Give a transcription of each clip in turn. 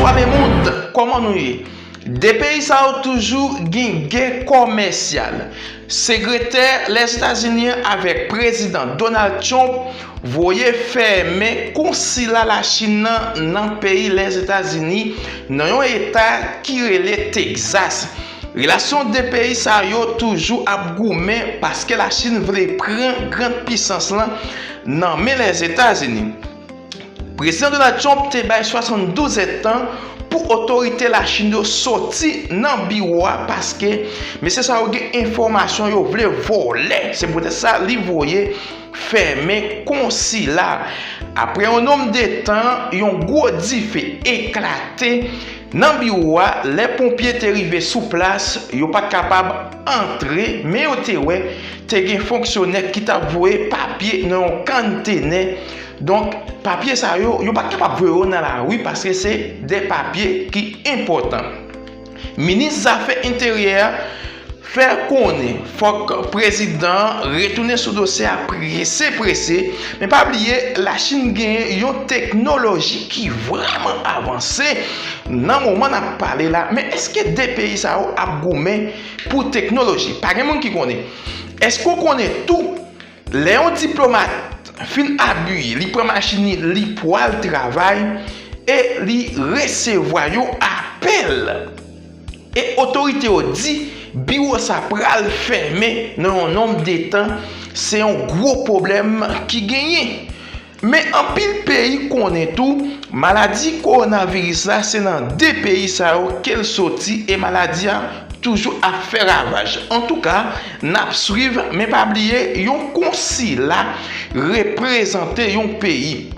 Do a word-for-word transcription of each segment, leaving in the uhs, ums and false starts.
Pale moun, kòman nou ye? De peyi sa yo toujou gen gè kòmèsyal. Sekretè Lèzetazini an avèk Prezidan Donald Trump voye fèmen konsila Lachin nan nan peyi Lèzetazini, nan yon eta ki rele Texas. Relasyon de peyi sa yo toujou ap goumen paske Lachin vle pran grann pisans lan nan men Lèzetazini. Prezidan Donald Trump te bay swasanndouz èdtan pou otorite Lachin yo soti nan biwo a paske mesye sa yo gen enfòmasyon yo vle vòlè. Se poutèt sa li voye fèmen konsila. Apre yon nonm de tan, yon gwo dife eklate nan biwo a. Lè ponpye te rive sou plas, yo pa t kapab antre, men yo te wè te gen fonksyonè ki t ap voye papye nan yon kantene. Donk, papye sa yo, yo pa t kapab voye yo nan lari paske se de papye ki enpòtan. Minis Zafè Enteryè a fè konnen fòk prezidan an retounen sou dosye a prese prese. Men pa bliye, Lachin genyen yon teknoloji ki vrèman avanse nan moman n ap pale la. Men èske de peyi sa yo ap goumen pou teknoloji? Pa gen moun ki konnen. Èske w konnen tou, lè yon diplomat fin abiye, li pran machin li, li pwal travay e li resevwa yon apèl. E otorite yo di biwo sa pral fèmen nan yon nonm de tan, se yon gwo pwoblèm ki genyen. Men anpil peyi konnen tou, maladi kowonaviris la se nan de peyi sa yo ke l soti e maladi a toujou ap fè ravaj. Antouka, n ap swiv, men pa bliye, yon konsila reprezante yon peyi.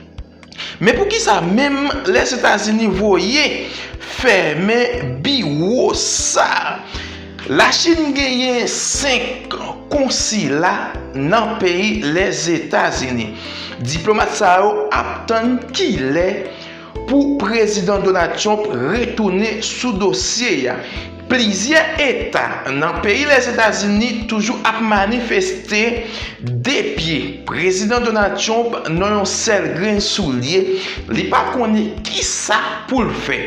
Men poukisa menm Lèzetazini voye fèmen biwo sa? Lachin genyen senk konsila nan peyi Lèzetazini. Diplomat sa yo ap tann kilè pou Prezidan Donald Trump retounen sou dosye a. Plizyè eta nan peyi Lèzetazini toujou ap manifeste de pye Prezidan Donald Trump nan yon sèl grenn soulye. Li pa konnen kisa pou l fè.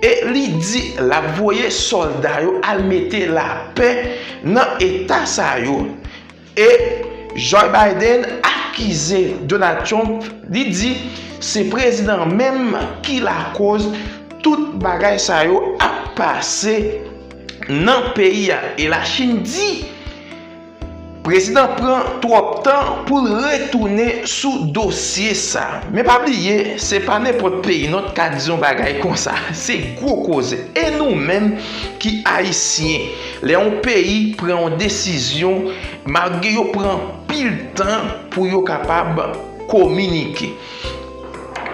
E li di l ap voye sòlda yo al mete lapè nan eta sa yo. E Joe Biden akize Donald Trump, li di se prezidan menm ki lakoz tout bagay sa yo ap pase nan peyi a. E Lachin di prezidan pran twòp tan pou l retounen sou dosye sa. Men pa bliye, se pa nenpòt peyi non t ka di yon bagay konsa. Se gwo koze. E nou menm ki Ayisyen, lè yon peyi pran yon desizyon, malgre yo pran anpil tan pou yo kapab kominike.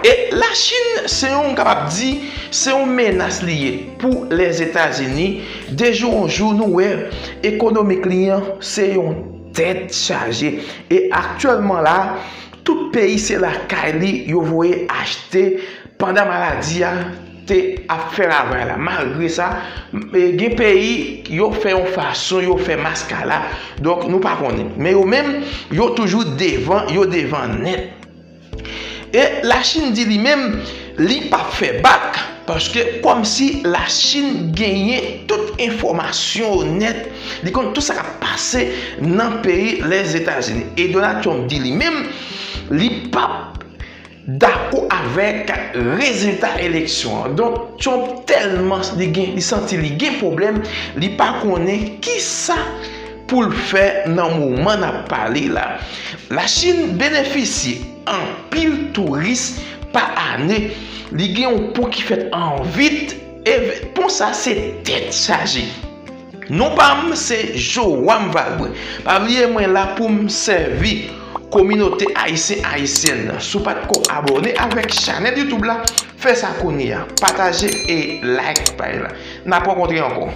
E Lachin, se yon, m kapab di, se yon menas li ye pou Lèzetazini. De jou an jou, nou wè ekonomik li an, se yon tèt chaje. E aktyèlman la, tout peyi se lakay li yo voye achte pandan maladi a te ap fè ravaj la. Malgre sa, e, gen peyi yo fè yon fason, yo fè maskala. Donk, nou pa konnen. Men yo menm, yo toujou devan, yo devan nèt. E Lachin di li menm, li p ap fè bak, paske kòmsi Lachin genyen tout enfòmasyon yo nèt, li konn tout sa k ap pase nan peyi Lèzetazini. E Donald Trump di li menm, li p ap dakò avèk rezilta eleksyon an. Donk, Trump tèlman li gen, li santi li gen pwoblèm, li pa konnen kisa pou l fè nan moman n ap pale la. Lachin benefisye anpil touris pa ane. Li gen yon pon ki fèt an vit, e pon sa se tèt chaje. Non pa m se Joam Valbrun. Pa bliye mwen la pou m sèvi kominote ayisyen ayisyèn nan. Si w pa t ko abòne avèk chanèl YouTube la, fè sa kounye a. Pataje e like paj la. N ap rankontre ankò.